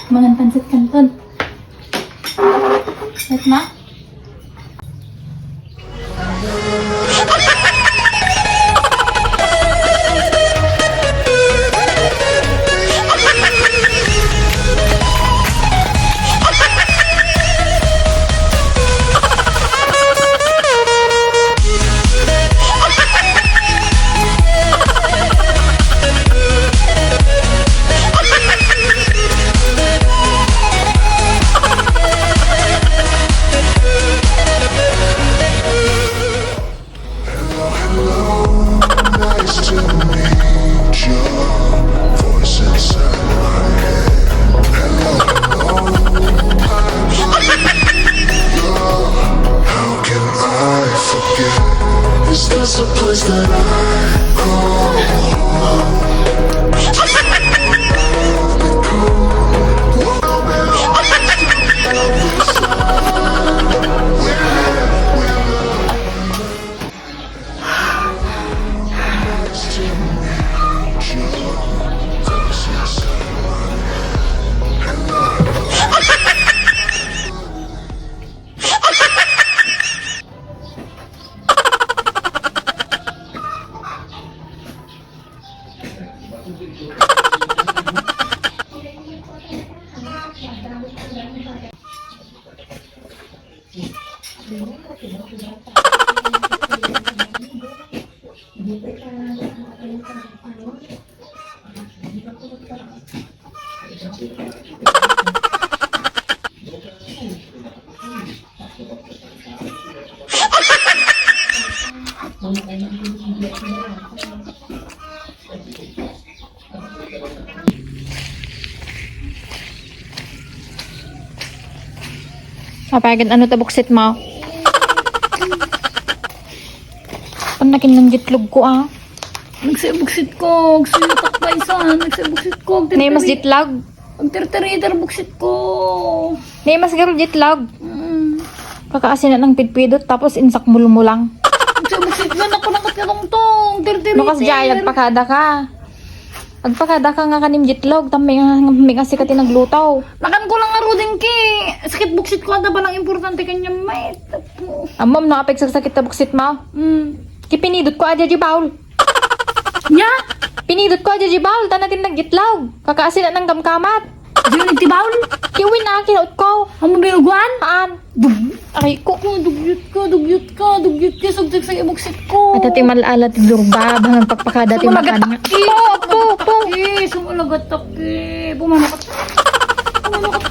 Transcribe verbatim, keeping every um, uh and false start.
Mangan pancit kanton. Wait, ma? Can I forget? Is this a place that I call home? Papayagan ano ta buksit mo? Panakin ng jitlog ko, ah. Nagsibuksit ko, nagsuyutak pa isa, nagsibuksit ko. Naimas jitlog? Ang tirtiriter buksit ko. Naimas girl jitlog. Mm. Kakaasi na ng pidpidot, tapos insak mulmulang. Nagsibuksit na, naku, nakat ka tong tong. Tirtiriter. Nukas jay, agpakada ka. Agpakada ka nga kanim jitlog, tammi nga, nga kasi ka tinagluto. Nakan ko lang nga rudin ki. Sakit buksit ko, ada ba lang importante kanya, mate? Amam, nakapagsakit ta buksit mo? Mm. Kipinidot ko, ada di baul. Nya? Pinidot ko, aja di baul, tana tin naggitlog. Kakaasi na nang kamkamat. Diyo nagtibaul? Kiwin na, kinaot ko. Amo binuguan? Haan. Dug-, Aray ko. Ko, dugyot ka, dugyot ka, dugyot ka, sagsagsag ibuksit ko. At ati malala ti durba, bangang pakpakada ti makan. Sumulagatak, eh. Po, po, po. Eh, sumulagatak, eh. Pumanakat. Pumanakat.